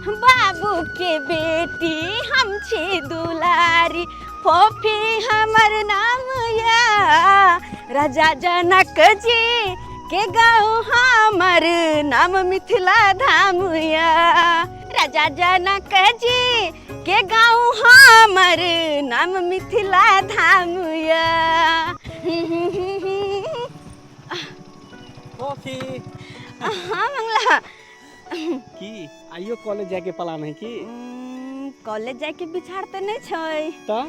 बाबू के बेटी हम छी दुलारी, फोफी हमर नाम या। राजा जनक जी के गाँव हमर नाम मिथिला धाम या। राजा जनक जी के गाँव हमर नाम मिथिला धाम या। कॉफी। हाँ मंगला। की आइयो कॉलेज जाके प्लान है की? कॉलेज जाके विचार तऽ नहि छै। तऽ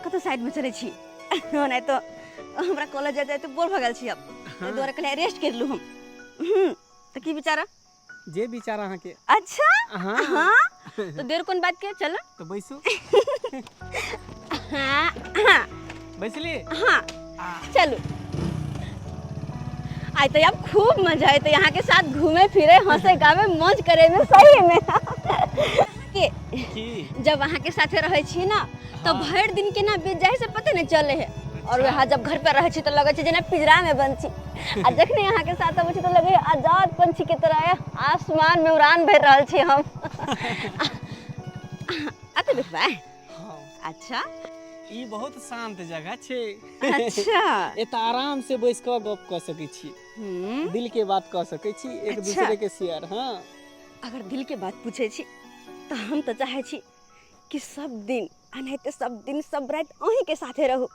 कतौ साइड में चलै छी, नहीं तो हमरा कॉलेज जाए जाए बोर भऽ गेल छी अब। ताहि दुआरे कहलियै रेस्ट कर लू हम। तऽ की विचार? जे विचार अहाँके। अच्छा। हाँ। हाँ, तो देर कोन बात के, चलो। तऽ बैसू। हाँ हाँ। बैसली? हाँ, चलू। आइ तो अब खूब मजा आते यहाँ के साथ घूमे फिरे, हंसे गावे, मौज करे में। सही में के की? जब अहाँ के साथे रहै छी ना तो हाँ। भरि दिन केना बीत जाए से पते नहीं चले है। और वहाँ जब घर पर रहै छी तो लगै छै जेना पिंजरा में बंद छी, आ जखने अहाँ के साथ अबै छी तो लगै है आजाद पंछी के तरह आसमान में उड़ान भरि रहल छी हम। अते देखबै? हाँ। अच्छा। ई बहुत शांत जगह छै। अच्छा। एतऽ आराम से बैस कऽ गप कऽ सकै छी, दिल के बात कऽ सकै छी एक दूसरे के शेयर। हाँ। अगर दिल के बात पूछे छी तो हम तो चाहे छी कि सब दिन एनाहिते सब दिन सब राति अहीं के साथे रहू,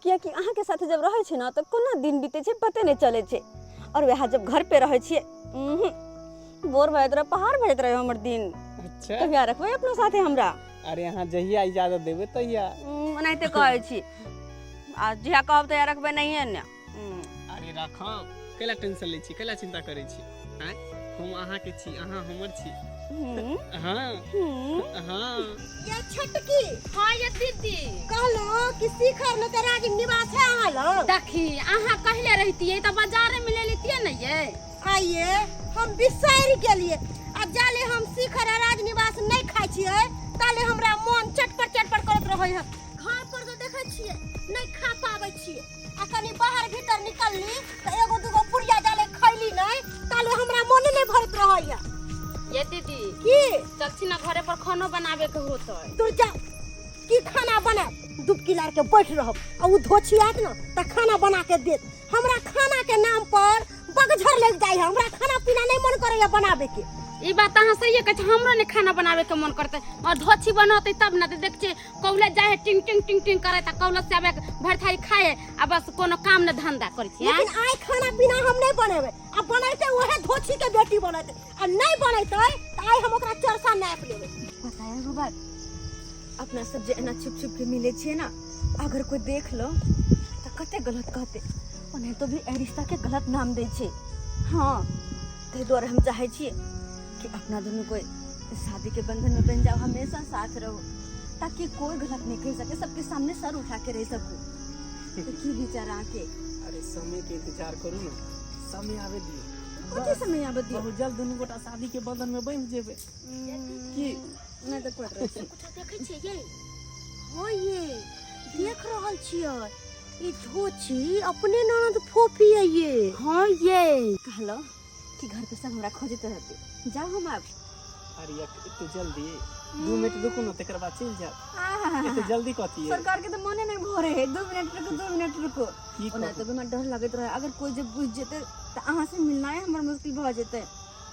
कियाकि अहाँ के साथे जब रहै छी ना तो कोना दिन बीते छै पते नहीं चले छै। और वएह जब घर पे रहै छियै, बोर भऽ जाइत रहै, पहाड़ भऽ जाइत रहै हमर दिन। अच्छा। कहिया रखबै अपना साथे हमरा? अरे अहाँ जहिया इजाजत देबै तहिया। एनाहिते कहै छी, आ जहिया कहब तहिया रखबै नहिये ने। अरे राखब, कैला टेंशन लै छी, कैला चिंता करै छी? आँय, हम अहाँके छी, अहाँ हमर छी। हाँ। हाँ। ये छोटकी। हाँ ये दीदी। कहलो कि शिखर में तो राजीव निवास है अहाँ लग। देखी, अहाँ कहले रहितियै तऽ बाजारे में ले लेतियै ने ये। आइए हम बिसरि गेलियै, आ जाले हम शिखर आ राजनिवास नहीं खाइ छियै ताले हमरा मन चटपट चटपट करैत रहै है। घर पर तो देखै छियै नहीं खा पाबै छियै, आ कनी बाहर भीतर निकलली तऽ एगो दूगो पुड़िया जाले खैली नहीं ताले हमरा मोने नहीं भरत रहै है। ये दीदी। की? चलছি ना, घरे पर खानो बनावे के होतै। दूर जा, की खाना बनाब? दुबकी लार के बैठ रहब आ उ धोछी आयत न तऽ खाना बना के देत। हमरा खाना के नाम पर बगझर लग जाय है, हमरा खाना पीना नहीं मन करैया बनाबे के। ई बात अहाँ सही कहै छी, हमरो ने खाना बनावे के मन करतै। और धोछी बनतै तब ना, देख छियै कौले जाय है टिंग टिंग टिंग टिंग करे, त कौले से आबे भरि थारी खाए आ बस, कोनो काम न धंधा करै छी। लेकिन आइ खाना पीना हम नहीं बनेबै, आ बनेतै उहे धोछी के बेटी बनेतै, आ नहीं बनेतै तऽ आइ हम ओकरा चरसा नापि लेबै। बताया एगो बात, अपना सब जे एना छुप छुप के मिले छियै ना, अगर कोई देख लो तऽ कते गलत कहते। ओनाहितो भी एहि रिश्ता के गलत नाम दै छै। हाँ, ताहि दुआरे हम चाहै छियै कि अपना दुनू कोई शादी के बंधन में बन जाओ, हमेशा साथ रहो, ताकि कोई गलत नहीं कह सके, सबके सामने सर उठा के रह सकू। तो की विचार अहाँके? अरे समय के इंतजार करू ना, समय आवे दियौ। कथी समय आबे दियौ? बहुत जल्द दुनू गोटा शादी के बंधन में बंध जेबै। की? नहि तऽ कहैत रहै छी। कुछो देखै छियै ये? हाँ ये देख रहल छियै, ई धोछी अपने ननद फोफी है ये। हाँ ये। कहलो कि घर पे सब हमरा खोजैत रहते, जाओ हम आब। अरे एते जल्दी? 2 मिनट रुकू ना, तकर बाद चलि जायब। एते जल्दी कथी है? सरकार के तो मने नहीं भरे है, 2 मिनट रुको, 2 मिनट रुको। की ओना कहू? तो हमरा डर लगैत रहे, अगर कोई जब बुझ जेते तो अहाँ से मिलना है हमर मुश्किल भऽ जेते,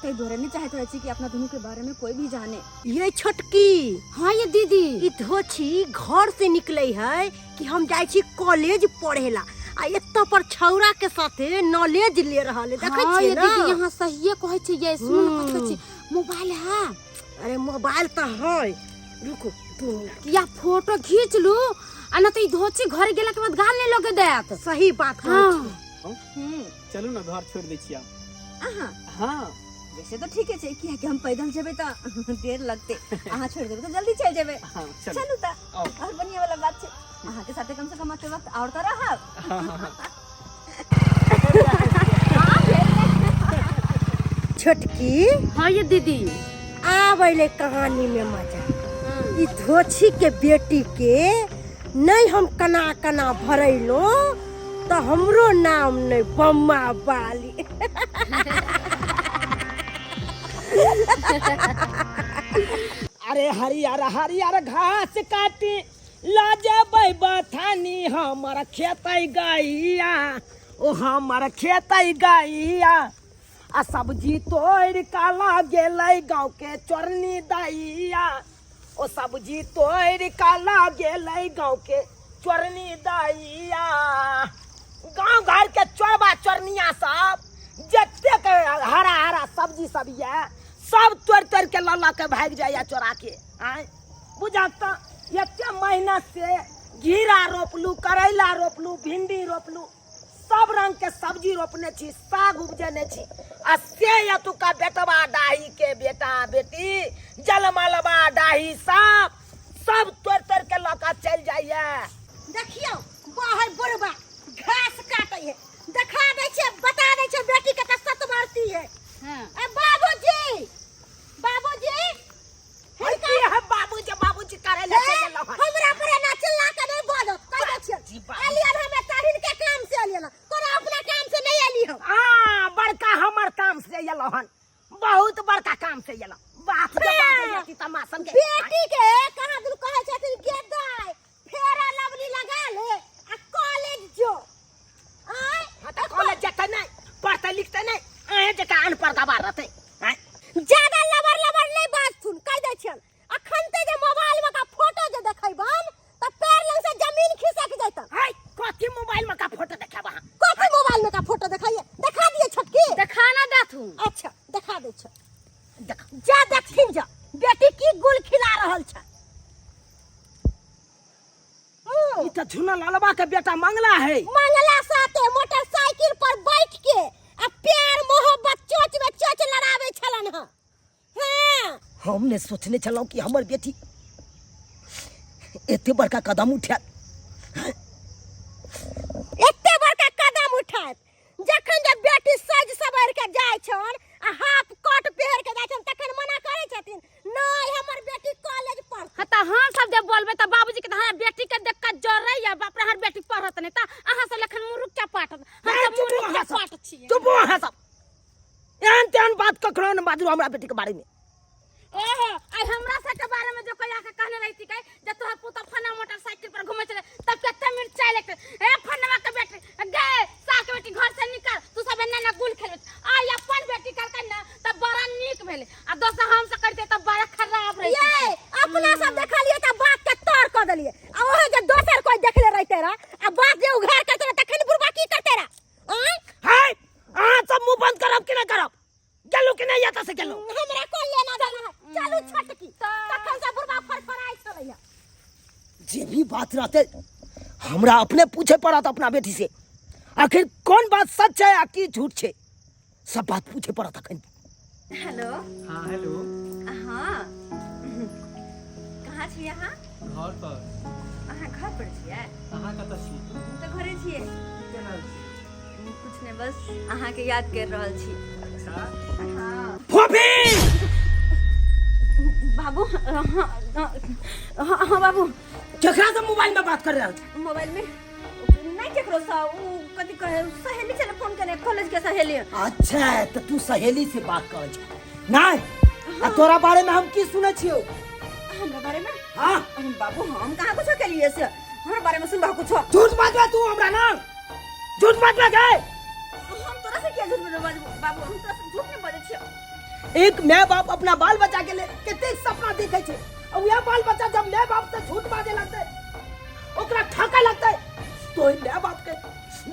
ताहि दुआरे नहीं चाहैत रहै छी कि अपना दुनू के बारे में कोई भी जाने। ये छोटकी। हाँ ये दीदी। ई धोछी घर से निकले है कि हम जाइ छी कॉलेज पढ़ेला, आ एतऽ पर छौड़ा के साथे नॉलेज ले रहल है। देखै हाँ, छियै ये ना? दीदी, यहाँ सहिए कहै छै ये। सुनू ने, कथी कहै छै, मोबाइल है? अरे मोबाइल तऽ है, रुकू 2 मिनट। या फोटो घींच लू, आ न तऽ ई धोची घर गेला के बाद गाल नहीं लगे देत। सही बात कहै हाँ। छी। चलू ना, घर छोड़ दै छी आब। अहाँ? हाँ। वैसे तो ठीके छै, कियाकि हम पैदल जेबै तऽ देर लगतै, अहाँ छोड़ देबै तऽ जल्दी चलि जेबै। हाँ, चलू। चलू तऽ। आउ। और बढ़िया वाला बात छै, अहाँ के साथे कम से कम एते वक्त और तऽ रहब। हाँ। छोटकी। हाँ ये दीदी। आब अयलै कहानी में मजा। ई धोछी के बेटी के नहीं हम कना कना भरैलो तऽ हमरो नाम नहीं बम्मा बाली। अरे हरियर हरियर घास काटी लजबै बथानी हमर खेतै गैया, ओ हमर खेतै गैया। आ सब्जी तोड़ि कऽ लऽ गेलै गाँव के चोरनी दैया, ओ सब्जी तोड़ि कऽ लऽ गेलै गाँव के चोरनी दैया। गाँव घर के चोरबा चोरनिया सब जतेक हरा हरा सब्जी सब यऽ सब तोड़ि तोड़ि के लऽ लऽ के भागि जाइए चोरा के। आँय बुझा तऽ एते मेहनत से घिरा रोपलू, करैला रोपलू, भिंडी रोपलू, सब रंग के सब्जी रोपने छी, साग उपजेने छी, आ से एतुका बेटवा डाही के बेटा बेटी जलमलबा डाही सब सब तोड़ि तोड़ि के लऽ कऽ चलि जाइए। देखियौ बाहर बुढ़बा घास काटै है, देखा दै छै, बता दै छै बेटी के तऽ सत मारती है। हाँ। ए बाबूजी, बाबूजी, है की है बाबूजी बाबूजी करे ले चलि गेलहुँ हन। हमरा पर एना चिल्ला के नहीं बोलो, कह दै छियन। जी बाबूजी। एलियन हमे तहिन के काम से एलियन, कोनो अपना काम से नहीं एली हम। हाँ, बड़का हमर काम से एलहुँ हन, बहुत बड़का काम से एलहुँ। बात जे बाजै यऽ तमासन के। बेटी के कहाँ दुनू कहै छथिन के दाय फेरा लवली लगा ले आ कॉलेज जो। आय हाँ, तऽ कॉलेज जेतै नहि, पढ़तै लिखतै नहि, अहें जकाँ अनपढ़ गवार रहतै। आँय? ज्यादा लबर लबर नहीं बाजथुन, कह दै छियन। अखन ते जे मोबाइल में का फोटो जे देखैबन त पैर लग से जमीन खिसक जैतन। हाय, कथी मोबाइल में का फोटो देखाब अहाँ? कथी मोबाइल में का फोटो देखाइए? देखा दिए छोटकी। देखा ना देथुन। अच्छा देखा दै छ। देखा। जा देखथिन जा बेटी की गुल खिला रहल छ। ई त झुना लालबा के बेटा मंगला है। मंगला साथे मोटरसाइकिल पर बैठ के आ प्यार मोहब्बत चोच में चोच लड़ावे छलन हँ। हाँ। हम ने सोचने छलहुँ कि हमर बेटी एते बड़का कदम उठायत। एते बड़का कदम उठायत जखन जे बेटी सज सवर के जाय छन आ हाफ कोट पहिर के जाय छन तखन मना करे छथिन नहीं हमर बेटी कॉलेज पढ़। हाँ, त हम सब जब बोलबे त बाबूजी के त हमरा बेटी के देख के जर रही है, बाप रे हमर बेटी पढ़त नहीं त अहाँ सब लखन मुरुख के पाटत, हम ए, सब चुप मुरुख अहाँ के सब। पाट छियै। चुप अहाँ सब, एहन तेहन बात कखनो ने बाजू हमरा बेटी के बारे में। ओहो, आई हमरा सब के बारे में जो कोई आके कहने रही थी के जे तोहर पुता फना मोटरसाइकिल पर घूमे चले तब कते मिर्चाई लगते, ए फनवा के बेटी गे सास के बेटी घर से निकल, तू सब एना ना गुल खेलबे। आई अपन बेटी करके ना तब बड़ा नीक भेले आ दोसर हम सब करते तब बड़ा खराब रहे। ये अपना सब देखलिए त बात के तोड़ क देलिए आ ओहे जे दोसर कोई देखले रहते रहा आ बात जे उघार करते रहा तखन बुढ़बा की करते रहा? आय हाय, अहाँ सब मुंह बंद करब कि ना करब? गेलू कि नहीं एतऽ से गेलू? हमरा कोन लेना देना है, चलू छोटकी। तखन से बुढ़बा फड़फड़ाइ छलैया। जे भी बात रहते हमरा अपने पूछे पड़त अपना बेटी से, आखिर कौन बात सच है आ की झूठ छै, सब बात पूछे पड़त अखन। हेलो। हाँ हेलो। हाँ कहाँ छी अहाँ? घर पर। अहाँ घर पर छियै? अहाँ कतऽ छी? हम तऽ घरे छियै। की कर रहल छी? कुछ नहीं, बस अहाँ के याद कर रहल छी। अच्छा। हाँ। फोफी! बाबू, हाँ, हाँ, हाँ, हाँ, बाबू। केकरा से मोबाइल में बात कर रहल छी? मोबाइल में नहीं केकरो से, उ कथी कहे सहेली छले फोन केने, कॉलेज के सहेली। अच्छा, तो तू सहेली से बात करै छ नहीं? आ तोरा बारे में हम की सुनै छियौ? हमरा बारे में? हाँ। बाबू, हम कहाँ कुछो केलिए से हमरा बारे में सुनबा कुछो? झूठ बाजबा तू हमरा ना, झूठ बाजबा के? हम तोरा से किया झूठ बाजबो बाबू, हम तोरा से झूठ नहीं बाजै छियौ। एक माय बाप अपना बाल बच्चा के लिए कते सपना देखे छै, आ वएह बाल बच्चा जब माय बाप से झूठ बाजे लगतै, ओकरा ठके लगतै, तो ओहि माय बाप के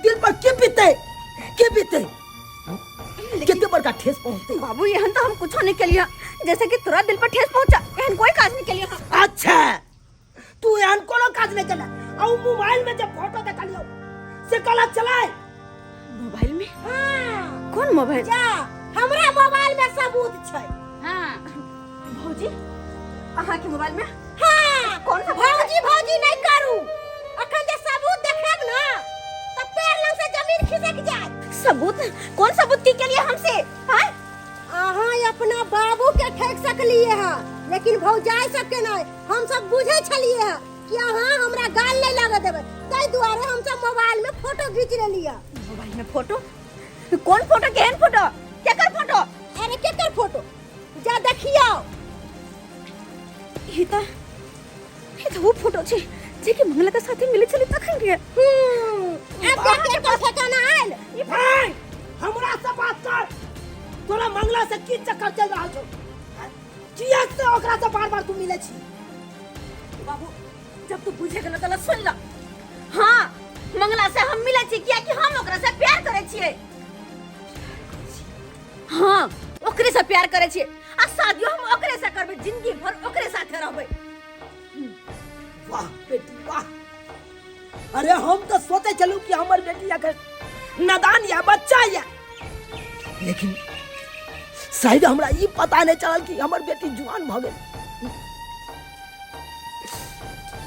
दिल पर की बीतै, की बीतै, कते बड़का ठेस पहुंचतै। बाबू, एहन तो हम कुछो नहीं केलिए, जैसे कि तोरा दिल पर ठेस पहुंचा, एहन कोई काज नहीं केलिए हम। अच्छा, तू एहन कोनो काज नहीं केला, आ उ मोबाइल में जब फोटो देखलियौ से गलत चलाय। मोबाइल में? हाँ। कौन मोबाइल? जा, हमरा मोबाइल में सबूत छै। हाँ। भौजी, अहाँ के मोबाइल में? हाँ। कौन सा भौजी भौजी नहीं करू, अखन जे सबूत देखाब ना त पैर लग से जमीन खिसक जाए। सबूत? कौन सबूत की के लिए हमसे? हाँ? अहाँ अपना बाबू के ठेक सकलिए है, लेकिन भौजाई सबके नहीं। हम सब बुझे छलिए है कि अहाँ हमरा गाल नहीं लगा देबै, ताहि दुआरे हम सब मोबाइल में फोटो घींच लेलिए। मोबाइल में फोटो? कौन फोटो? केहन फोटो? केकर फोटो? अरे केकर फोटो? देखियौ। ई तऽ ई तऽ ओ फोटो छै जे कि मंगला के साथे मिले छलै तखन के। आब देख के एकर ठेकाना आयल। हे, हमरा से बात कर। तोरा मंगला से की चक्कर चल रहल छौ? किया से ओकरा से बार बार तू मिले छी? बाबू, जब तू बुझे के न तला सुन ल। हाँ, मंगला से हम मिले छी किया कि हम ओकरा से प्यार करे छियै। हाँ, ओकरे से प्यार करे छियै आ शादियो हम ओकरे से करबै, जिंदगी भर ओकरे साथे रहबै। वाह बेटी वाह। अरे हम तो सोचे छलू कि हमर बेटी अगर नादान या बच्चा या, लेकिन शायद हमरा ई पता नहीं चलल कि हमर बेटी जुआन भ गेल।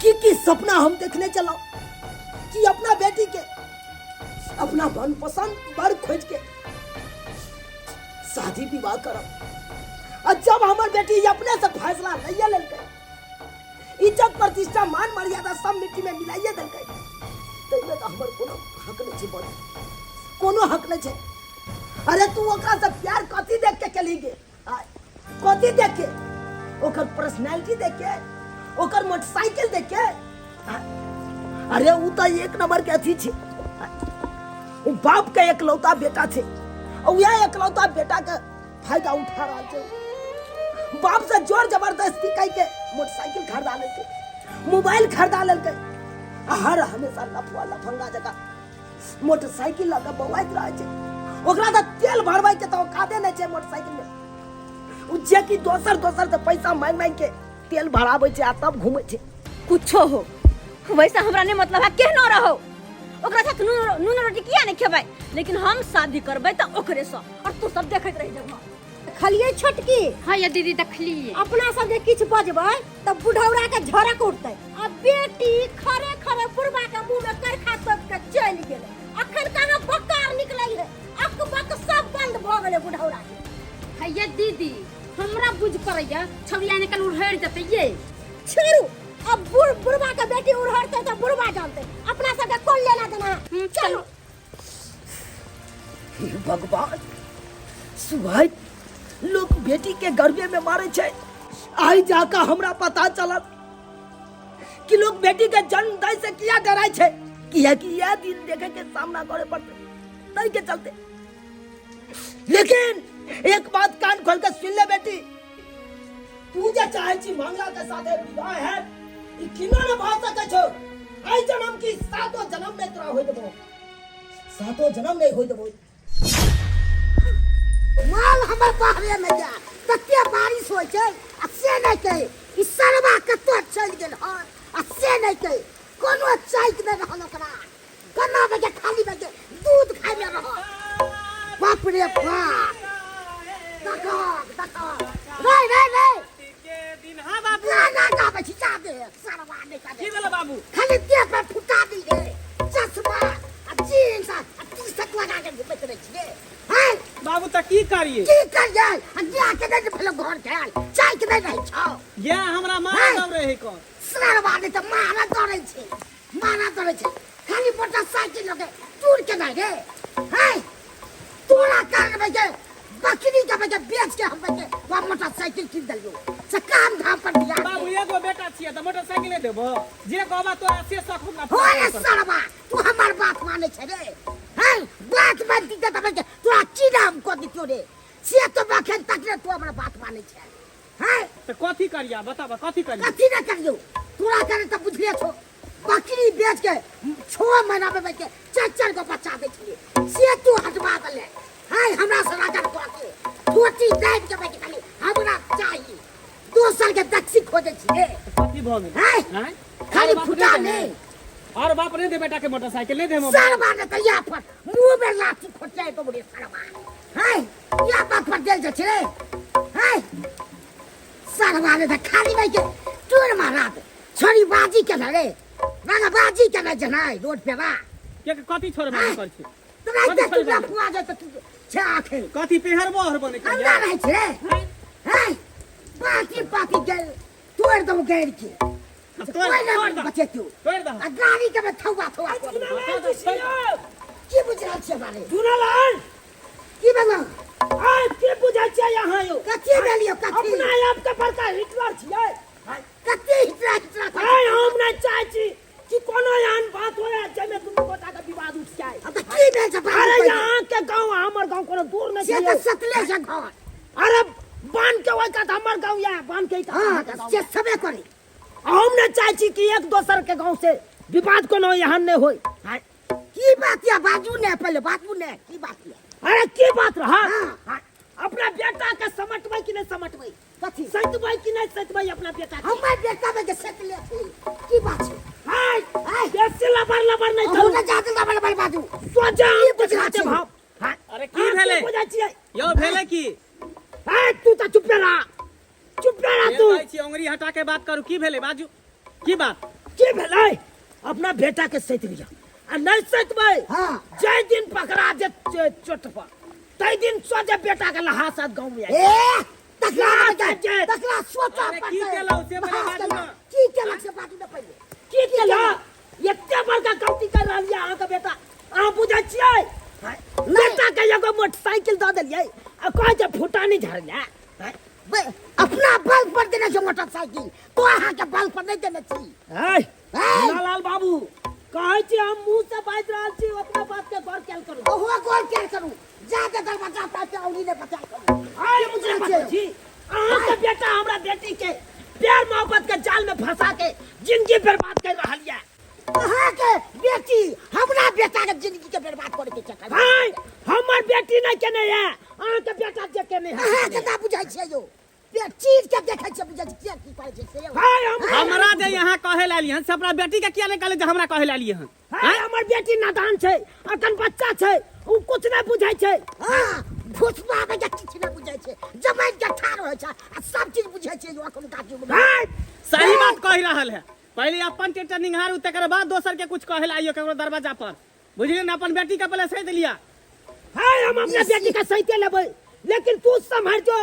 की की सपना हम देखने चलो कि अपना बेटी के अपना मनपसंद वर खोज के शादी विवाह करब, और जब हमर बेटी अपने से फैसला लैये लेलकै, इज्जत प्रतिष्ठा मान मर्यादा सब मिट्टी में मिलाइए देलकै, ताहिमे तऽ हमर कोनो हक नहि छै बड़ी, कोनो हक नहि छै। अरे तू ओकरा से प्यार कथी देख के केलही गे? कथी देख के? ओकर पर्सनैलिटी देख के, ओकर मोटरसाइकिल देख के? अरे उ तऽ एक नंबर के अथी छै, उ बाप के एकलौता बेटा छै, और वएह एकलौता बेटा के फायदा उठा रहल छै। बाप से जोर जबरदस्ती कह के मोटरसाइकिल खरीदा लेलकै, मोबाइल खरीदा लेलकै, आ हर हमेशा लफुआ लफंगा जकाँ मोटरसाइकिल लऽ कऽ बौआइत रहै छै। ओकरा तऽ तेल भरबै के तऽ औकाते नहि छै मोटरसाइकिल में, उ जे कि दोसर दोसर से पैसा मांगि मांगि के तेल भराबै छै आ तब घूमै छै। कुछो हो, वैसा हमरा नहीं मतलब है, केहनो रहो ओकरा साथ नून नून रोटी किया नहीं खेबै, लेकिन हम शादी करबै तऽ ओकरे से, और तू सब देखैत रहि जबह। खलियै छोटकी? हाँ ये दीदी, देखलिए। अपना सब जे किछु बजबै तऽ बुढ़ौरा के झड़क उठतै। आ बेटी खरे खरे बुढ़बा के मुंह में करखा तोप के चलि गेलै। अखन कहाँ बकार निकलै है, अक बक सब बंद भऽ गेलै बुढ़ौरा के। हाँ ये दीदी, हमरा बुझ पड़ैया छौड़िया निकल उड़हर जतै ये। छोड़ू अब, बुढ़ बुढ़बा के बेटी उड़हरतै तऽ बुढ़बा जानतै, अपना सबके कोन लेना देना है। चलू। हे भगवान, सुबह लोग बेटी के गर्भे में मारे छै, आइ जाकर हमरा पता चलल कि लोग बेटी के जन्म दै से किया डराय छै, किया कि यह दिन देखे के सामना करे पड़ते तै के चलते। लेकिन एक बात कान खोल के सुन ले बेटी, तू जे चाहे छी मंगला के साथे विवाह है, ई किना न भऽ सकै छौ। आइ जन्म की सातो जन्म नहीं तोरा होय देबो, सातो जन्म नहीं होय देबो। माल हमर बाहरे में जा तते बारिश होइ छै आ से नहि कहे ई सरवा कतौ चलि गेल हन, आ से नहि कहे कोनो चैक नहि रहल ओकरा, गन्ना बजे खाली बजे दूध खाइ मे रहल। बाप रे बाप, देखक देखक रे रे रे दिन। हाँ बाबू, गाना गाबै छी, जा दे सरवा नहि की भेलो बाबू? खाली देह पर फुटा दी रे, चश्मा आ जीन्स आ टी शर्ट लगा के घुमैत रहै छियै हैं? बाबू तऽ की करिए? की करियै? आ जा के नहि भेलो घर के आयल चाय के नहि रहै छौ। या हमरा मार हैं? दौड़े है कौन? सरवा नहि तऽ मारा दौड़ै छै, मारा दौड़ै छै, खाली मोटरसाइकिल लऽ के टूर के नहि रे हैं। तोरा कारण में के बकरी के में के बेच के हम के वह मोटरसाइकिल कीन देलियो से काम धाम पर दिया। बाबू, एगो बेटा छियै तऽ मोटरसाइकिल नहि देबो? जे कहबा तोरा से शौक हमरा हो रे सरवा, तू हमर बात माने छै रे हैं? बात मानती तऽ तब के तोरा की नाम कऽ दितियो रे, से तो अखन तक ने तू हमर बात माने छै हैं। तऽ कथी करिया बताबा, कथी करिया? कथी ने करियो, तोरा करे तऽ बुझले छौ, बकरी बेच के 6 महीना में बेच के चार चार गो बच्चा दै छलियै, से तू हटवा देले है हमरा से राजन कऽ के धोती दाबि के बैठ खाली हमरा चाही, दोसर के दक्षी खोजै छियै। कथी भऽ गेल हैं? हैं? खाली और बाप फुटा नहि दे? नहि। और बाप नहीं दे बेटा के मोटरसाइकिल नहीं दे मोबाइल? सरवा ने तऽ या पर मुंह में लाठी खोचाइ तो रे सरवा है, या बात पर देल जाइ छै रे है। सरवा ने तऽ खाली बैठ के टूर मारा दे, छोरी बाजी के रे रंगबाजी के ने जनाइ रोड पे बा के के कथी छोड़ बाजी कर छी? तोरा कथी एते छोरी टुकड़ा बाजी? फुआ जाय तऽ तू छै आखिर कथी पेहरबो हरबो नहीं अंडा करिया रहै छै रे हैं, बाकी बाकी गेल तोड़ दऊ गैर के। तोड़ कोई तोड़ ना दह। बचेतू तोड़ दह। आ गाड़ी के में थौआ थौआ कऽ देबौ। की बुझि रहल छियै बारे? चुनालाल। की भेलौ? आय की बुझै छियै अहाँ यौ? कथी भेल यौ कथी? अपना आप के बड़का हिटलर छियै। कथी हिटरा हिटरा करै? आय हम नहि चाहै छी कि कोनो एहन बात होय जाहिमे दुनू गोटा के विवाद उठि जाय। अब तऽ की भेल छै बाजू अरे पहिले। यहाँ के गांव आ हमर गांव कोनो दूर नहीं से छै तऽ यौ। सतले छै घर। अरे बांध के ओहि कात हमर गांव या बांध के ई कात हाँ अहाँके गाँव से या। सबे करी। हम नहीं चाहै छी कि एक दोसर के गांव से विवाद कोनो एहन नहीं होय। हाँ। की बात या बाजू ने पहिले बाजू ने की बात या? अरे की बात रहा? हाँ। हाँ। अपना बेटा के समटबै कि नहीं समटबै? कथी? सैतबै कि नहीं सैतबै अपना बेटा के? हमर बेटा में के सैतले छी की बात छै? हाय हाय। बेसी लबर लबर नहीं अहूँ करू। ने जादे लबर लबर बाजू। सोझा हम की बुझला बुझा छी? देब हम। हाँ। अरे की अहाँ भेलै? बुझै छियै? यौ भेलै की? हाय तू तऽ चुपे रह, चुपे रह तू। कहै छी अंगुरी हटा के बात करू, की भेलै बाजू, की बात? की भेलै? अपना बेटा के सैत लिअ आ नहीं सैतबै हाँ। जाहि दिन पकड़ा दे चोट पर ताहि दिन सोझे बेटा के लहास साथ गाँव में आबि। ए तकला ना, बता, जे- तकला सोचा अरे की पड़तै। केलहुँ से पहिले बहस बाजू केलहुँ। ना। की केलक से बाजू ना पहिले। की केला? एते बड़का गलती कर रहल यऽ अहाँके बेटा, अहाँ बुझै छियै? बेटा के एगो मोटरसाइकिल दऽ देलियै आ कहै छै फूटा नहि झड़लै। बे, अपना बल पर देने छै मोटरसाइकिल, तो अहाँके बल पर नहि देने छी। है है। लाल बाबू कहै छी हम मुंह से बाजि रहल छी, ओतना बात के गौर कैल करू। ओहो गौर कैल करू, जाके दरवाजा पर से औरी नहि बचाय करू। आइ बुझै छी अहाँके बेटा हमरा बेटी के प्यार मोहब्बत के जाल में फंसा के जिंदगी बर्बाद कर रहल यऽ। अहाँके बेटी हमरा बेटा के जिंदगी के बर्बाद करे के चक्कर में। हाय हमर बेटी नहीं केने यऽ, अहाँके बेटा जे केने है। अहाँके ना बुझै छियै यौ, पेट चीर के देखै छियै, बुझै छियै की करै छै से यौ। हाय हम हमरा जे यहाँ कहे लाली हन से अपना बेटी के किया नहीं कहले जे हमरा कहे लाली हन? हाय हमर बेटी नादान छै, अखन बच्चा छै, उ कुछ नहीं बुझै छै। हाँ, भुसबा में जे किछु नहि बुझै छै, जमाइन के ठाढ़ होइ छै आ सब चीज बुझै छै यौ अखुनका युग में। हाय सही बात कहि रहल है, पहले अपन टेटर निहारू तकर बाद दोसर के कुछ कहे लाइयो केकरो दरवाजा पर, बुझलियै ने? अपन बेटी के पहले सैत लिया। हाय हम अपना बेटी के सैते लेबै, लेकिन तू सम्हार जो।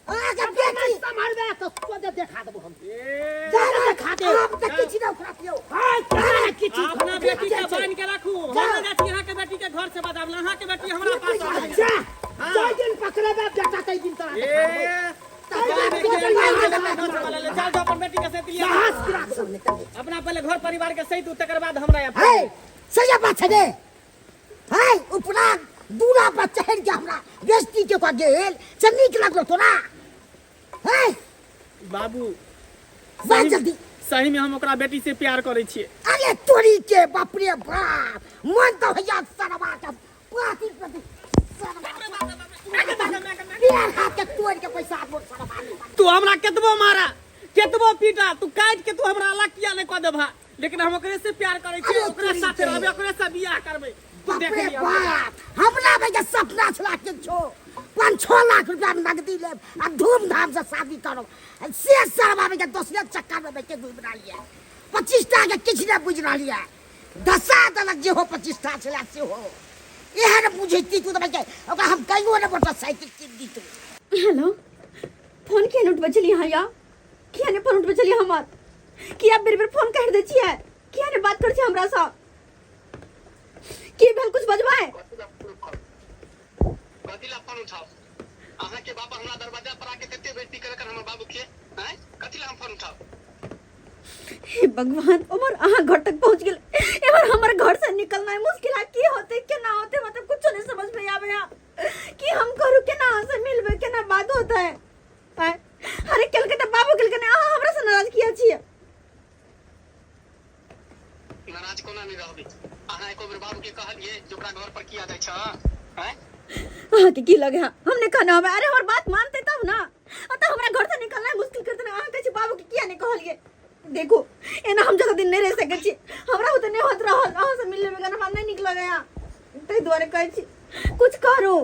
अहाँके अगर बेटी नहीं सम्हारबे तऽ सोझे देखा देबो हम। ए, जा देखा दे। हम तऽ किछु नहि उखड़त यौ। हाय केना ने किछु अपना बेटी के बान्हि के राखू, हम नहि जाइ छी अहाँके बेटी के घर से बजाबल, अहाँके बेटी हमरा पास आबि गेल। जा, जाहि दिन पकड़ेबे बेटा ताहि दिन तोरा ए, देखा देबो। चल जाओ अपन बेटी के सैत लिया। साहस की राख। अपना पहले घर परिवार के सैत, तकर बाद हमरा आयब। है सही बात छै रे। है उपरा दूरा पर चढ़ि के हमरा बेइज्जती के कऽ गेल से नीक लगलो तोरा? है बाबू बाज जल्दी। सही में हम ओकरा बेटी से प्यार करै छियै। अरे तोरी के बाप रे बाप, मन तऽ होइया सरवा के पाती प्रति सरवा प्यार हाथ के तोड़ के पैसा मोर सरवा नहीं। तू हमरा केतबो मारा केतबो पीटा, तू काटि के तू हमरा अलग किया नहीं कऽ देबहा, लेकिन हम ओकरे से प्यार करै छियै, अरे ओकरे तोरी साथे के। रहबै, ओकरे से बियाह करबै। तू बाप देख रे लिअ। बाप, हमरा में जे सपना छला के छो 5-6 लाख रुपया में नगदी लेब आ धूमधाम से शादी करब, से सरवा में के दोसरे चक्कर में बैठ के घूम रहल ये। 25 टा के किछु नहि बुझि रहल ये, दशा देलक जे हो 25 टा छला से हो। एहन बुझैती तू तऽ भाइ ओकरा हम कहियो ने मोटरसाइकिल कीन दितू। हेलो, फोन किया नहीं उठबै छलियै अहाँ या? किया नहीं फोन उठबै छलियै हमर? किया बेर बेर फोन काटि दै छियै? किया नहीं बात करै छियै हमरा सँ? की भेल, कुछ बजबै? कथी ला फोन उठाओ? अहाँ के बाप हमरा दरवाजा पर आके कते बेइज्जती करे हमर बाबू के, हैं? कथी ला हम फोन उठाओ? हे भगवान, उमर अहाँ घर तक पहुंच गेल, एमहर हमर घर से निकलना मुश्किल है। की होते केना होते, मतलब कुछ नहीं समझ में आवे है कि हम करू केना, अहाँ से मिलबे केना बात होता है। आय, अरे केलकै तऽ बाबू केलकै ने, अहाँ हमरा से नाराज किया छियै? नाराज कोना नहीं रहबै? अहाँ एको बेर बाबू के कहलियै जे ओकरा घर पर किया जाइ छ? हैं? अहाँके की लगे है हम नहीं कहने हमें? अरे हमर बात मानते तब ना, अतः हमरा घर से निकलना मुश्किल करते ना। अहाँ कहै छी बाबू के किया नहीं कहलियै? देखू एना हम ज्यादा दिन नहीं रह सकै छी, हमरा ओते नहीं होत रहल अहाँ से मिलने में, हमरा नहीं नीक लगैया, ताहि दुआरे कहै छी कुछ करू,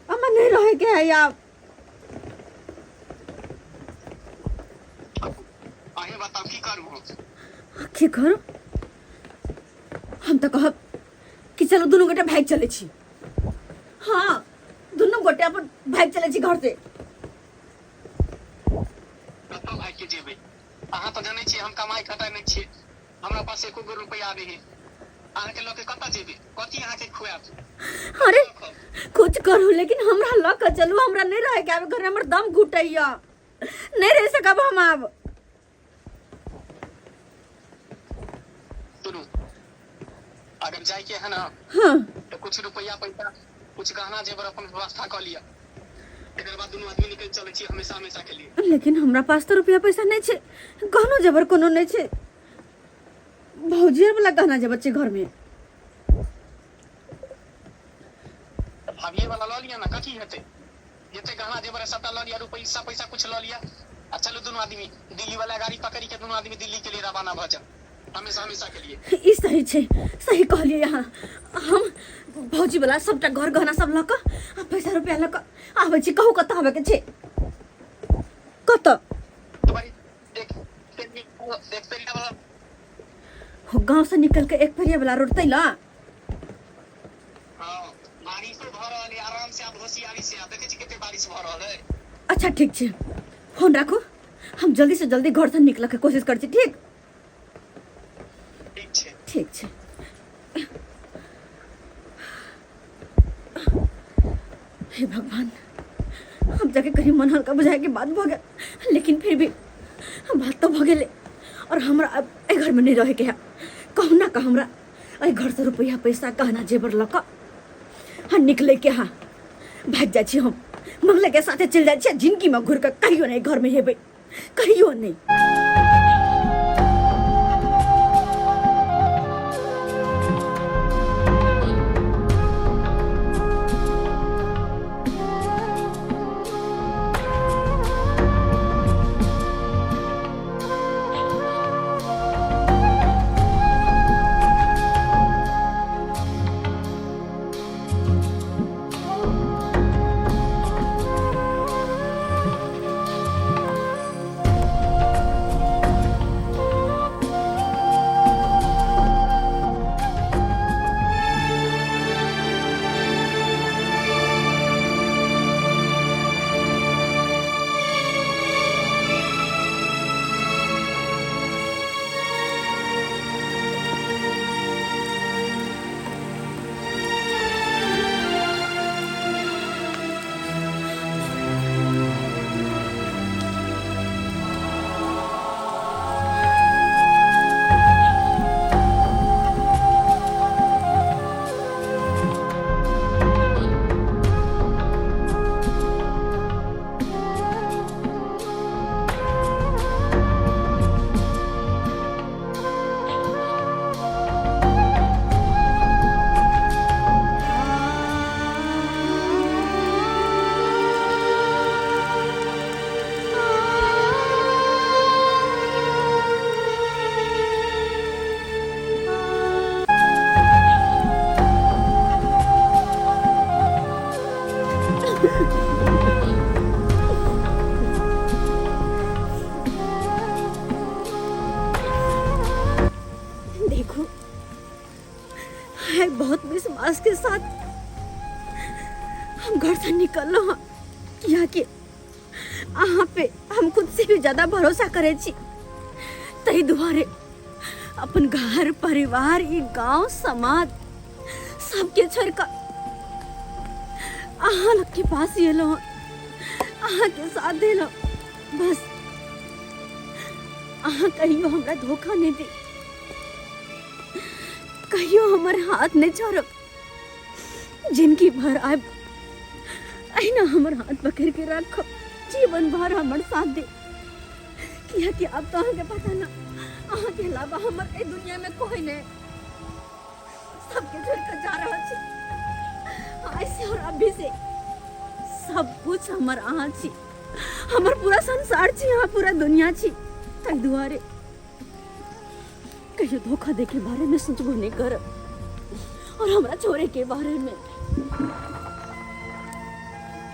हमरा नहीं रहे के है आब। अहीं बताउ की करू हम? की करू? हम तऽ कहब कि चलो दुनू गोटे भागि चलै छी। हाँ दुनू गोटे अपन भागि चलै छी घर से। कतऽ भागि के जेबै? अहाँ तऽ जानै छियै हम कमाइ खटाइ नहि छियै, हमरा पास एको गो रुपैआ नहि है। अहाँके लऽ के कतऽ जेबै कथी अहाँके खुआएब अरे कुछ करू लेकिन हमरा लऽ के चलू हमरा नहीं रहे के आब घर में, हमर दम घुटैया नहीं रह सकब हम आब सुनू अगर जाइके है ना हाँ तो कुछ रुपया पैसा कुछ गहना जेवर अपन व्यवस्था कऽ लिअ तकर बाद दुनू आदमी निकलि चलै छी हमेशा हमेशा के लिए लेकिन हमरा पास तो रुपया पैसा नहीं छै गहनो जेवर कोनो नहीं छै भौजी वाला गहना जेवर छै घर में तऽ भाभिये वाला लऽ लिअ ने कथी हेतै जते गहना जेवर है सबटा लऽ लिअ रुपैसा पैसा कुछ लऽ लिअ आ चलू दुनू आदमी दिल्ली वाला गाड़ी पकड़ि के दुनू आदमी दिल्ली के लिए रवाना भऽ जाउ हमेशा हमेशा के लिए ई सही छै सही कहलियै अहाँ हम भौजी वाला सबटा घर गहना सब लऽ कऽ आ पैसा रुपया लऽ कऽ आबै छी कहू कतऽ आबैके छै कतऽ तुम्हारी एक एक पेरिया वाला हो गाँव से निकल के एक पेरिया वाला रोड तै ला हाँ बारिशो भऽ रहल है आराम से आप होशियारी से आप देखै छी कते बारिश भऽ रहल है अच्छा ठीक छै फोन राखू हम जल्दी से जल्दी घर से निकलऽ के कोशिश करै छी ठीक ठीक छै ठीक छै हे भगवान हम जाके कहीं मन हल्का बुझाए के बात भऽ गेल लेकिन फिर भी बात तो भऽ गेलै और हमरा अब एहि घरमे नहि रहैके है कहुना कऽ हमरा एहि घरसँ रुपैआ पैसा गहना जेवर लऽ कऽ हाँ निकलैके हाँ भागि जाइ छी हम मंगलाके साथे चलि जाइ छी जिनगीमे घुरि कऽ कहियो नहि घरमे हेबै कहियो नहि देखो है बहुत विश्वास के साथ हम घर से निकल हाँ यहाँ के अहाँ पे हम खुद से भी ज्यादा भरोसा करे छी तही दुआरे अपन घर परिवार ई गांव समाज सबके छोड़ कर अहाँ लोग के पास एलो अहाँ के साथ देलो बस अहाँ कहियो हमरा धोखा नहीं दी कहियो हमर हाथ नहीं छोड़ब जिंदगी भर आब अहिना हमर हाथ पकड़ के राखब जीवन भर हमर साथ दे किया कि अब तो अहाँके पता ना अहाँके अलावा हमर एहि दुनिया में कोई नहीं सबके छोड़ के जा रहल छी आइ से और अभी से सब कुछ हमर अहाँ छी हमर पूरा संसार छी अहाँ पूरा दुनिया छी ताहि दुआरे कहियो धोखा दे के बारे में सोचबो नहीं करब और हमरा छोड़े के बारे में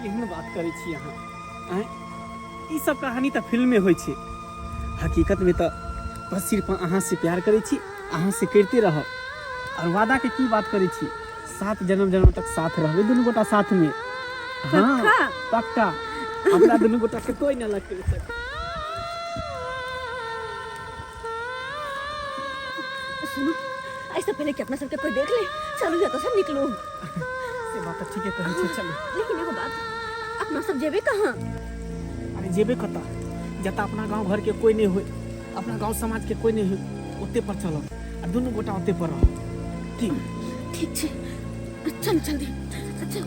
केहन बात करै छी अहाँ आँय ई सब कहानी तऽ फिल्ममे होइ छै हकीकतमे तऽ बस सिर्फ अहाँसँ प्यार करै छी अहाँसँ करिते रहब आओर वादाके की बात करै छी सात जन्म जन्म तक साथ रहबै दुनू गोटा साथमे हँ पक्का? पक्का हमरा दुनू गोटाके कोई नहि अलग करि सकै सुनू ऐसे पहले कि अपना सबके कोई देख ले, चलू या तो सब निकलू। से बात तऽ ठीके कहै छै, चलू। लेकिन एगो बात, अपना सब जेबे कहाँ? अरे जेबे कतऽ, जतऽ अपना गाँव घरके कोई नहि होय, अपना गाँव समाजके कोई नहि होय, ओते पर चलब आ दुनू गोटा ओते पर रहब। ठीक ठीक छै, चल जल्दी चल।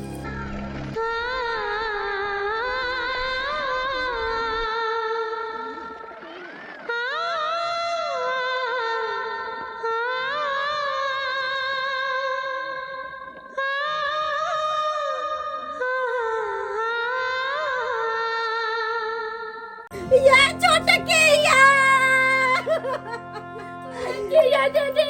या छोटकी या या दीदी,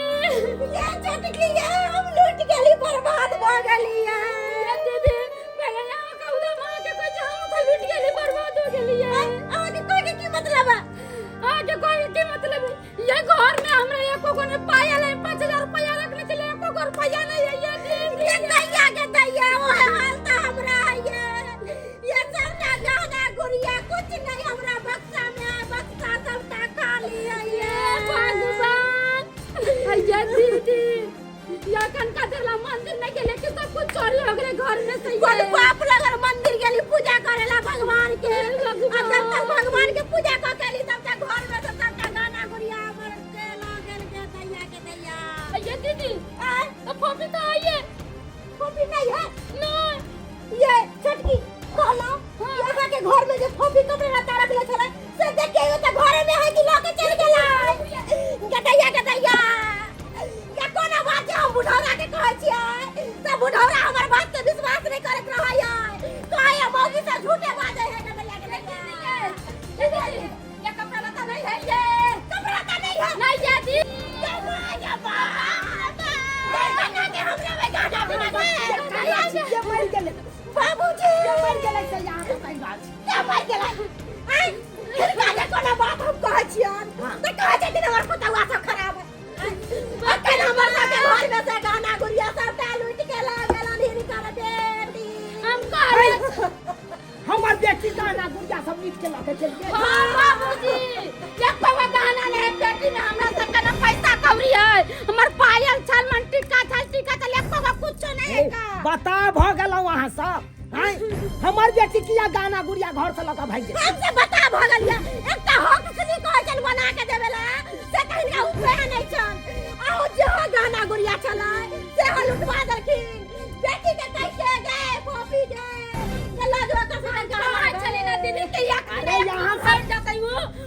या छोटकी या, हम लूट गेली, बर्बाद भ गेली या। या दीदी, पहले यहाँ कहू तो माँ के कोई हम तो लूट गेली, बर्बाद हो गेली या। अहाँ के कोई के की मतलब है? अहाँ के कोई की मतलब है? ये घर में हमरा एको गो ने पायल है, 5000 रुपया रखने चले, एको गो रुपया नहीं है। ये दीदी के दैया के दैया, वो है हाल तो हमरा है ये सबटा गहना गुड़िया कुछ नहीं हमरा बक्सा में है, बक्सा सबटा खाली है। ये भगवान, ये दीदी, या कनका देला मंदिर नहीं गेले कि सब कुछ चोरी हो गेले घर में से। कोन बाप लगल मंदिर गेली पूजा करेला भगवान के, आ जब तक भगवान के पूजा क के एली तब तक घर में से सबटा गहना गुड़िया हमर के ल गेल के दैया के दैया। ये दीदी, आय? तो फोफी तो आई है? फोफी नहीं है। नहीं। ये छोटकी कहलौं कि अहाँ के घर में जे फोफी कपड़ा लत्ता रखले छलै से देख के त घरे में है कि ल के चल गेलै? गदैया गदैया, या कोनो बात जे हम बुढ़ौरा के कहै छियै त बुढ़ौरा हमर बात के विश्वास नहीं करैत रहैया, कहैया मौगी सब झूठे बाजै है। गदैया गदैया, दीदी, ये कपड़ा लत्ता नहीं है, ये कपड़ा लत्ता नहीं है। नहीं ये दीदी। ये माँ, ये माँ, ये बना के हमरा में गाना बिना के। के मरि गेलै? बाबूजी के मरि गेलै से यहाँ के कहि रहल छी? के मरि गेलै? आँय, हिनका जे कोनो बात हम कहै छियन तऽ कहै छथिन हमर पुतौआ सब खराब है। अखन हमर सबके घर में से गहना गुड़िया सबटा लूटि के लऽ गेलन हिनकर बेटी। हम कहले हमर बेटी गहना गुड़िया सब लूटि के लऽ के चलि गेल? हाँ बाबूजी, एक पौवा गहना नहीं है पेटी में, हमरा सबके ना पैसा कौड़ी है, हमर पायल छल, मन टीका छल, टीका छल, एक पौवा कुछो नहीं है का। बता भऽ गेलहुँ अहाँ सब? आँय, हमर बेटी किया गहना गुड़िया घर से लऽ के भागि गेल? हमसे बता भऽ गेलियै, एकटा हक सुनी कहै छल बना के देबै ला से तऽ हिनका उपाय नहि छल, आउ जेहो गहना गुड़िया छलै सेहो लुटवा देलखिन बेटी के। कहि के गे फोफी गे के लऽ जो एकर सबके गहना। कहै छली ना दीदी कि एक अरे यहाँ भाग जतै,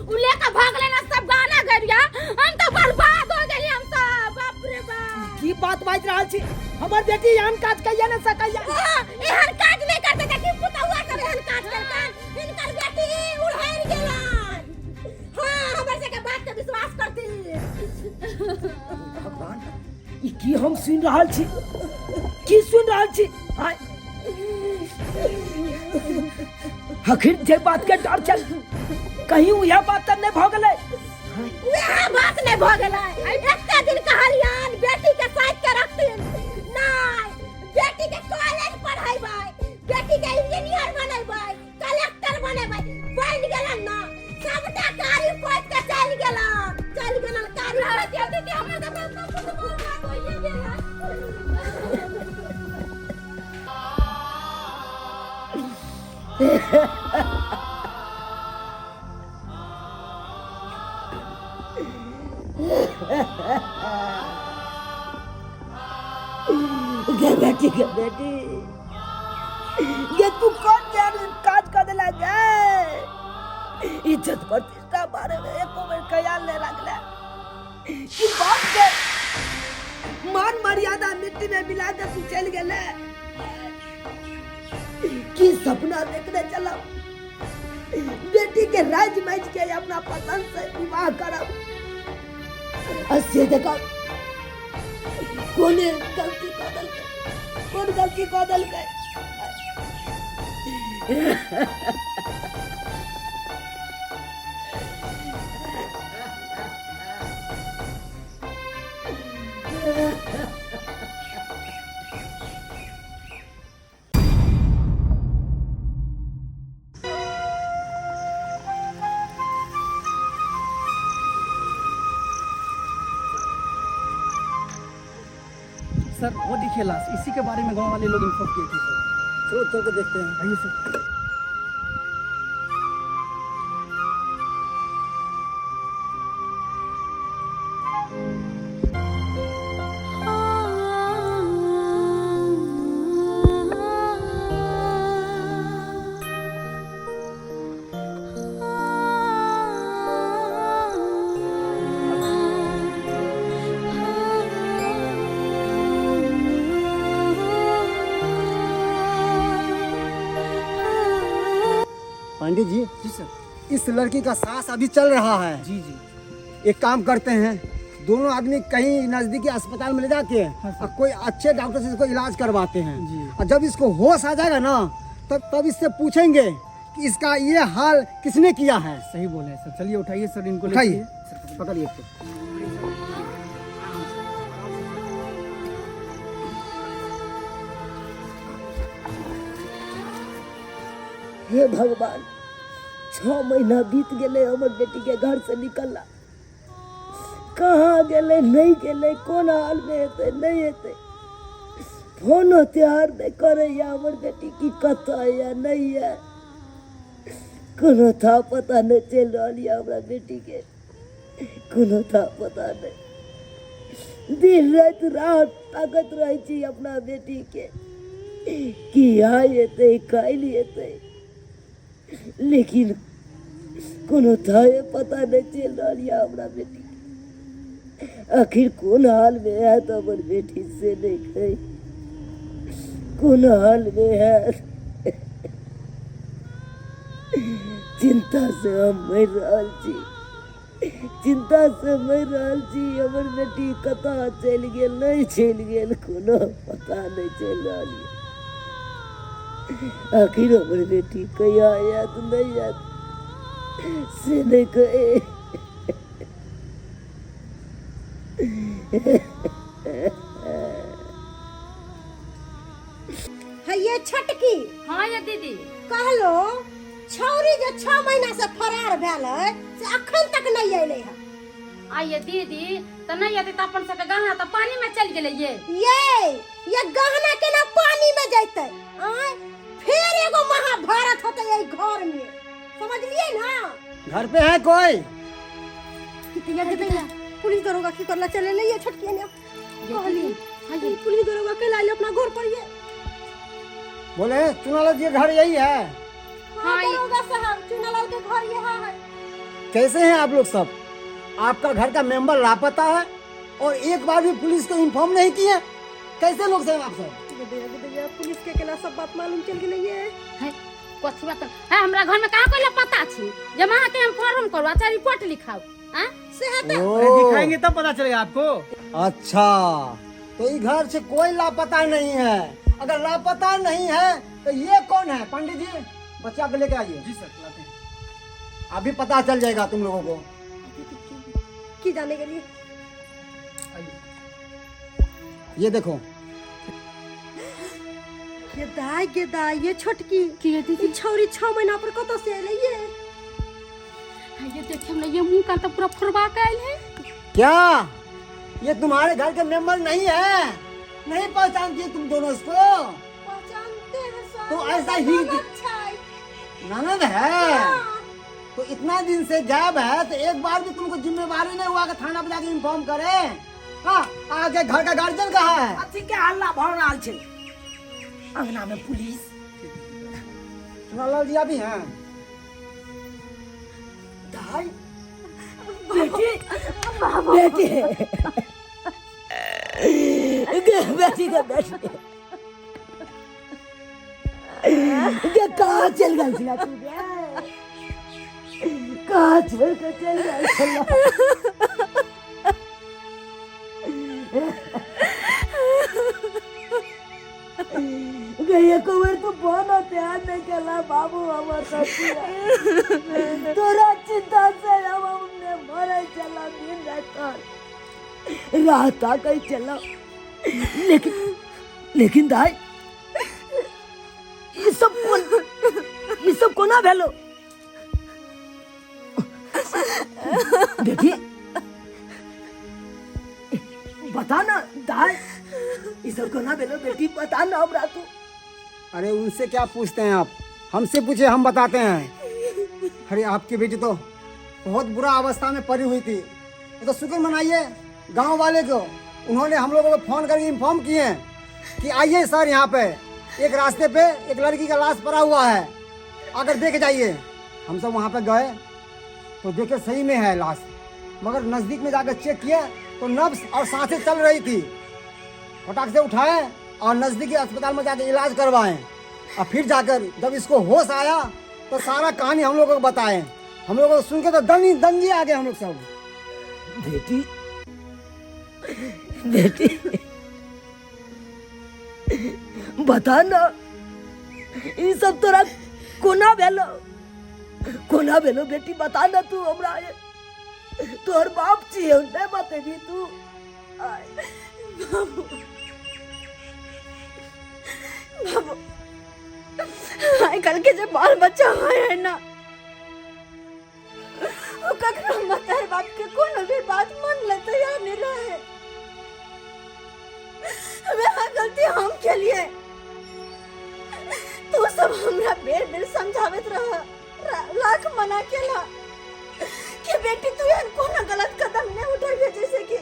उ लेके भागलै ना सब गहना गुड़िया, हम तऽ बर्बाद हो गेली हम सब। बाप रे बाप, की बात बाजि रहल छी? हमर बेटी एहन काज कहिया ने सकैया। हाँ, एहन काज नहि करतै तऽ की पुतौआ सब एहन काज करतन? हिनकर बेटी उड़हरि गेलन। हाँ, हमर सबके बात के विश्वास करती। भगवान, ई की हम सुनि रहल छी? की सुनि रहल छी? आँय, आखिर जे बात के डर छल कहीं उएह बात तऽ नहि भऽ गेलै? वएह बात नहि भऽ गेलै। एते दिन कहलियन बेटी के साइड के रखथिन, नहि, बेटी के कॉलेज पढ़ेबै, बेटी के इंजीनियर बनेबै, कलेक्टर बनेबै, बनि गेलन ना, सबटा गाड़ी पोति के चलि गेलन, चलि गेलन गाड़ी पोति के। दीदी, हमर तऽ सब कुछ बर्बाद होइए गेल। गे बेटी, गे बेटी, गे तू कौन जान काज कर देला गे? इज्जत प्रतिष्ठा बारे में एको बेर ख्याल नहीं रखले कि बाप के मान मर्यादा मिट्टी में मिला के तू चल गेले। की सपना देखने चला बेटी के राज माज के अपना पसंद से विवाह करब, आ से देखा कोने गलती कऽ देलकै, कोन गलती कऽ देलकै। सर वो देखिए लाश, इसी के बारे में गांव वाले लोग इन्फॉर्म किए थे सर। चलो चल के देखते हैं। आइए सर। पंडित जी। जी सर। इस लड़की का सांस अभी चल रहा है। जी जी। एक काम करते हैं, दोनों आदमी कहीं नजदीकी अस्पताल में ले जाके हाँ सर। और कोई अच्छे डॉक्टर से इसको इलाज करवाते हैं जी। और जब इसको होश आ जाएगा ना तब तब इससे पूछेंगे कि इसका ये हाल किसने किया है। सही बोले सर। चलिए उठाइए सर इनको, ले उठाइए। चलिए। पकड़िए इसको। हे भगवान, 6 महीना बीत गेलै हमर बेटी के घर से निकलला, कहाँ गेलै नहीं गेलै, कोन हाल में हेतै नहीं हेतै, फोनो त्योहार नहीं करैया हमर बेटी की कतऽ या नहीं है, कोनो था पता नहीं चलि रहल यऽ हमरा बेटी के, कोनो था पता नहीं। दिन राति राह ताकत रहै छी अपना बेटी के कि आइ एतै काल्हि एतै, लेकिन कोनो थाहे पता नहीं चलि रहल यऽ हमरा बेटी के। आखिर कोन हाल में हैत हमर बेटी से नहीं कही, कोन हाल में हैत। चिंता से हम मरि रहल छी, चिंता से मरि रहल छी। हमर बेटी कतऽ चलि गेल नहीं चलि गेल, कोनो पता नहीं चलि रहल यऽ। आखिर हमर बेटी कहिया आयत नहीं आयत से नहीं कहे। है ये छटकी। हाँ ये दीदी। कहलो छौरी जे 6 महीना से फरार भेल है से अखन तक नहीं अयलै है। आइए दीदी त नहीं अयतै त अपन सबके गहना त पानी में चलि गेलै। ये गहना केना पानी में जैतै? आय फिर एगो महाभारत होतै एहि घर में, समझलिए ना? घर पे है कोई? कितिया कितिया पुलिस दरोगा की करला चले ले ये छटकी ने कहली। हां पुलिस दरोगा के लाइल अपना घर पर। ये बोले चुनालाल जी घर यही है? हाँ दरोगा साहब, चुनालाल के घर यहाँ है। कैसे हैं आप लोग सब? आपका घर का मेंबर लापता है और एक बार भी पुलिस को इन्फॉर्म नहीं किए, कैसे लोग हैं आप सब? पुलिस के केला सब बात मालूम चल गेलै ये। है कथी बात है? हमरा घर में कहाँ कोई लापता छी जे अहाँ के हम फॉर्म करू, अच्छा रिपोर्ट लिखाऊ। हाँ से है अरे दिखाएंगे तब पता चलेगा आपको। अच्छा तो ये घर से कोई लापता नहीं है। अगर लापता नहीं है तो ये कौन है? पंडित जी बच्चा को लेके आइए। जी सर लाते हैं। अभी पता चल जाएगा तुम लोगों को। की जाने के लिए ये देखो ये दाई के दाई, ये छोटकी की ये दीदी छौरी 6 महीना पर कतऽ से अयलै ये? ये देखे हमरा ये मुंह का तो पूरा फुरवा के आयल है। क्या ये तुम्हारे घर के मेंबर नहीं है? नहीं पहचानती तुम दोनों इसको? पहचानते हैं सर। तो ऐसा ही ननद है तो इतना दिन से गायब है तो एक बार भी तुमको जिम्मेवारी नहीं हुआ कि थाना पर जाके इन्फॉर्म करे। हाँ आगे घर का गार्जियन कहाँ है? अथी के हल्ला भऽ रहल छै अंगना में पुलिस। चुनालाल जी अभी हैं? दाई बेटी बेटी बेटी के बेटी के कहाँ चल गई छला तू रे? कहाँ छोड़ के चल गई छला? गई एको बेर तू फोन ध्यान नहीं केला बाबू हमर सब तोरा चिंता से हम हमने मरे चला दिन रात रात कहीं चला। लेकिन लेकिन दाई ये सब कोन ये सब कोना भेलो? बेटी बता ना दाई ई सब कोना भेलो बेटी पता ना हमरा तू। अरे उनसे क्या पूछते हैं आप, हमसे पूछे हम बताते हैं। अरे आपकी बेटी तो बहुत बुरा अवस्था में पड़ी हुई थी, ये तो शुक्र मनाइए गांव वाले को, उन्होंने हम लोगों को फोन करके इन्फॉर्म किए हैं कि आइए सर यहाँ पे एक रास्ते पे एक लड़की का लाश पड़ा हुआ है, अगर देख जाइए। हम सब वहाँ पे गए तो देखे सही में है लाश, मगर नज़दीक में जाकर चेक किया तो नब्ज और सांसें चल रही थी। फटाक से उठाए और नज़दीकी अस्पताल में जाकर इलाज करवाएं और फिर जाकर जब इसको होश आया तो सारा कहानी हम लोगों को बताएं। हम लोगों को सुन के तो दंगी दंगी आ गए हम लोग सब। बेटी बेटी बता ना ई सब तोरा कोना भेलो, कोना भेलो बेटी बता ना तू हमरा। तोहर बाप छियै नहीं बतेबी तू? बाबू बाबू आइ काल्हि के जे बाल बच्चा होइ है ना, ओ कखनो मतार बाप के कोनो भी बात मान ले तैयार नहीं रहे। वह गलती हम के लिए तू सब हमरा बेर बेर समझावत रह, लाख मना केला कि बेटी तू एहन कोनो गलत कदम नहीं उठेबे जैसे कि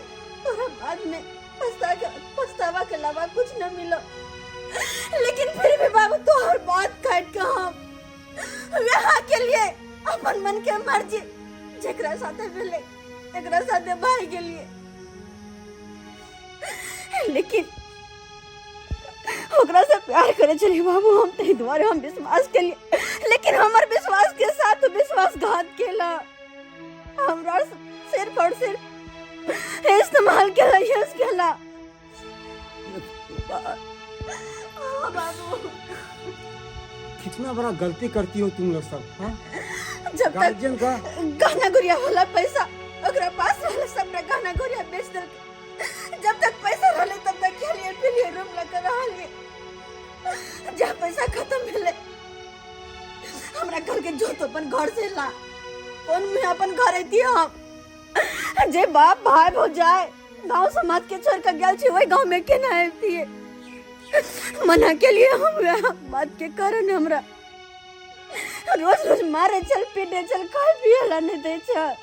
तोरा बाद में पछतावा के अलावा कुछ न मिलो। लेकिन फिर भी बाबू तोहर बात काट के हम वहाँ के लिए अपन मन के मर्जी जेकरा साथे भेलै एकरा साथे भाग गेलिए। लेकिन ओकरा से प्यार करे छलिए बाबू हम, ताहि दुआरे हम विश्वास केलिए, लेकिन हमर विश्वास के साथ विश्वासघात केला, हमरा सिर्फ और सिर्फ इस्तेमाल केला, यूज केला। हाँ बाबू कितना बड़ा गलती करती हो तुम लोग सब। हाँ? जब तक गार्जियन का गहना गुड़िया वाला पैसा ओकरा पास रहले सबटा गहना गुड़िया बेच देलकै। जब तक पैसा रहले तब तक खेलिए पिलिए रूम लग रहलिए, जब पैसा खत्म भेलै हमरा घर के जोत अपन घर से ला, कौन में अपन घर अइतियै हम? जे बाप भाई भौजाई गांव समाज के छोड़ के गेल छी वही गांव में केना अइतियै? मना के लिए हम वएह बात के कारण हमरा रोज रोज मारे छल पीटे छल, खाए पिए ला नहीं दै छल।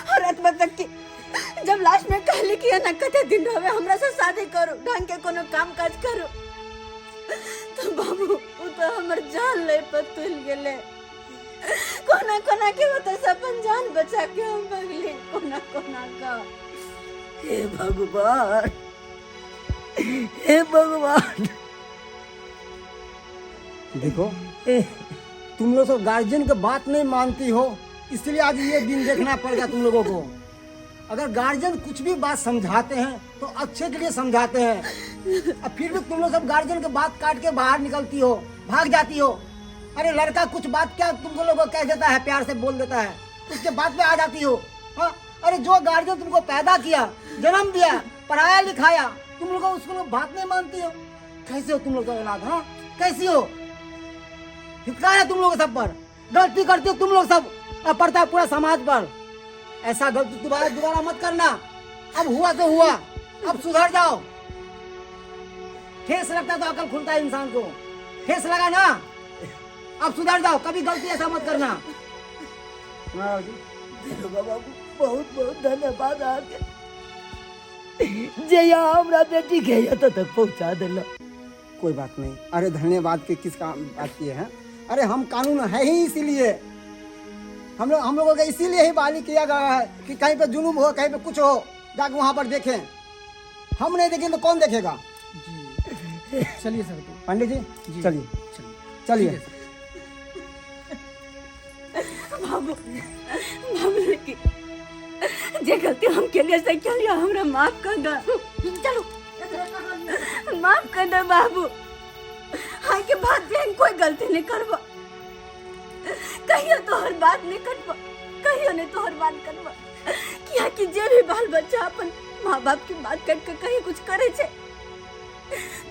और एतबा तक कि जब लास्ट में कहली कि एना कते दिन रहबे हमरा से शादी करू, ढंग के कोनो काम काज करू, तो बाबू उ तो हमर जान ले पर तुल गेले। कोना कोना के ओतऽ से अपन जान बचा के हम भगली, कोना कोना का। हे भगवान, हे भगवान। देखो तुम लोग सब गार्जियन के बात नहीं मानती हो, इसलिए आज ये दिन देखना पड़ गया तुम लोगों को। अगर गार्जियन कुछ भी बात समझाते हैं तो अच्छे के लिए समझाते हैं, और फिर भी तुम लोग सब गार्जियन के बात काट के बाहर निकलती हो, भाग जाती हो। अरे लड़का कुछ बात क्या तुमको लोगों को कह देता है, प्यार से बोल देता है, उसके बाद में आ जाती हो। हाँ? अरे जो गार्जियन तुमको पैदा किया, जन्म दिया, पढ़ाया लिखाया, तुम लोग उसको लोग बात नहीं मानती हो। कैसे हो तुम लोग औलाद? हाँ कैसी हो? धिक्कार है तुम लोग सब पर। गलती करते हो तुम लोग सब और पड़ता है पूरा समाज पर। ऐसा गलती दोबारा दोबारा मत करना। अब हुआ तो हुआ, अब सुधर जाओ। ठेस लगता है तो अकल खुलता है इंसान को। ठेस लगा ना, अब सुधर जाओ, कभी गलती ऐसा मत करना। हाँ जी। दरोगा बाबू बहुत बहुत धन्यवाद अहाँके जे यहाँ हमरा बेटी के एतऽ तक पहुँचा देलक। कोई बात नहीं। अरे धन्यवाद के किस काम बात किए हैं? अरे हम कानून है ही इसीलिए, हम लोगों का इसीलिए ही बहाली किया गया है कि कहीं पे जुलूम हो, कहीं पे कुछ हो, जाके वहाँ पर देखें। हम नहीं देखें तो कौन देखेगा? जी चलिए सर। तो पंडित जी जी। चलिए चलिए चलिए। बाबू बाबू लेकिन जे गलती हम केलिए से केलिए, हमरा माफ कर दे। चलू माफ कर दे बाबू, हाँ के बाद भी कोई गलती नहीं करबो, कहियो तोहर बात नहीं कटबो, कहियो नहीं तोहर बात करबो। किया कि जे भी बाल बच्चा अपन माँ बाप की बात कट के कहीं कुछ करे छे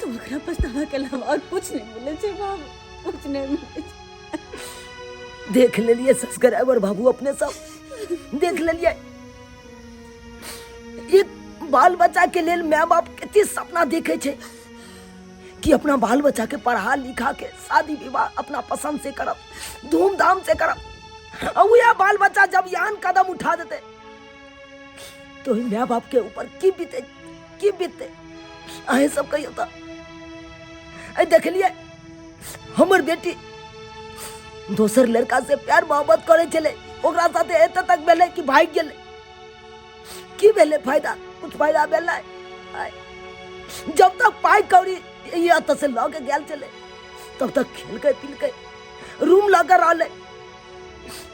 तो ओकरा पछतावा के अलावा और कुछ नहीं मिले छे बाबू, कुछ नहीं मिले छे। देख लेलिए सब्सक्राइबर बाबू, अपने सब देख लेलिए। एक बाल बच्चा के लेल माय बाप कते सपना देखे छै कि अपना बाल बच्चा के पढ़ा लिखा के शादी विवाह अपना पसंद से करब, धूमधाम से करब। और वह बाल बच्चा जब यहाँ कदम उठा देते तो माय बाप के ऊपर की बीते, की बीते, अहें सब कहियो तो। देखलिए हमर बेटी दोसर लड़का से प्यार मोहब्बत करे छले, ओकरा साथे एते तक भेलै कि भागि गेलै। की भेलै फायदा? कुछ फायदा भेलै? जब तक पाइ कौड़ी ई एतऽ से लऽ के गेल छलै तब तक खेलकै पिलकै, रूम लऽ के रहलै।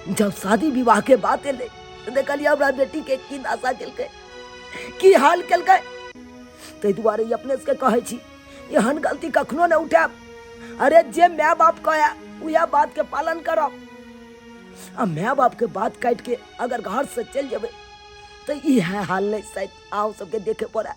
जब शादी विवाह के बात एलै तऽ देखलियै हमरा बेटी के की दशा केलकै, की हाल केलकै। ताहि दुआरे ई अपने सबके कहै छी, एहन गलती कखनो नहि उठायब। अरे जे माय बाप कहे उएह बात के पालन करब, आ माय बाप के बात काटि के अगर घर से चलि जेबै तऽ इएह हाल नहि शायद अहूँ सबके देखे पड़े।